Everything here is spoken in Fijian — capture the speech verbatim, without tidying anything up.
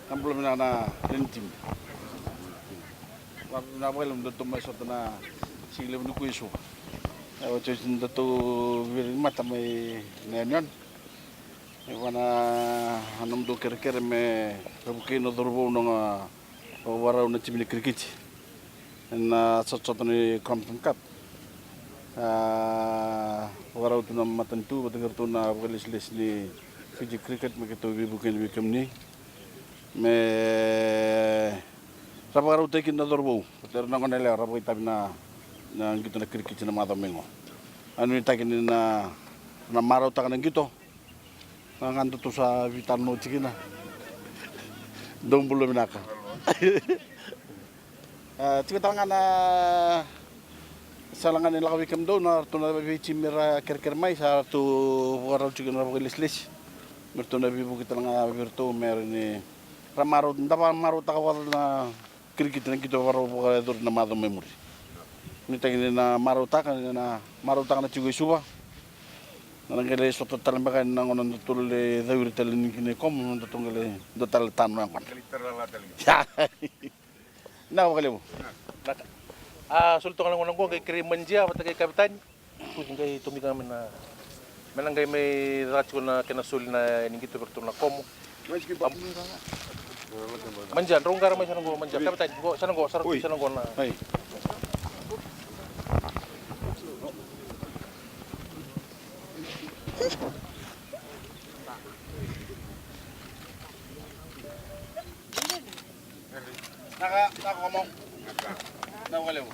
Na bula vinaka na lewe ni timi. Vakavinavinaka vakalevu datou mai sota na siga levu ni kua i Suva. E otioti datou viri mata mai na yanuyanu. E vana a nomudou kerekere me ra vukei na cauravou na ga vakarau na timi ni kirikiti ena sotasota ni Crompton Cup. A vakarau tu na matanitu vata kei ratou na vakailesilesi ni Fiji Cricket me keitou veivukei vei kemuni me ra vakarautaki kina na cauravou vata kei ira na gone yalewa ra vakaitavi na, na qito na kirikiti na macawa mai qo. A nuitaki ni na, na marautaka na qito. Na ga datou sa veitalanoa tiko kina. Dou bula vinaka. A, tiko tale ga na sala ga ni lako vei kemudou na ratou na veitimi era kerekere mai sa ratou vakarau tiko na vakailesilesi. Me ratou na veivuke tale ga vei ratou me ra ni ra marau, da vakamarautaka vata na kirikiti na qito vakarau vakayacori na macawa mai muri. Nuitaki ni na marautaka, ni na marautaka na tiko i Suva. Na qai lai sota tale beka ena gauna datou lai cawiri tale ni kina i Komo, datou qai lai dua tale tano yaqona. Ia. Vinaka vakalevu. Vinaka. A, soli toka na gauna qo qai kerei Majia vata kei Kavetani. Tuci qai tomika me na, me na qai mai caka tiko na kena soli na ni qito vei ratou na Komo. Majia, drau qara mai sana qo, Majia, Kavetani, qo, sana qo, sana qo, sana qo na. Ai. Naka, naka, Komo. Naka vakalevu.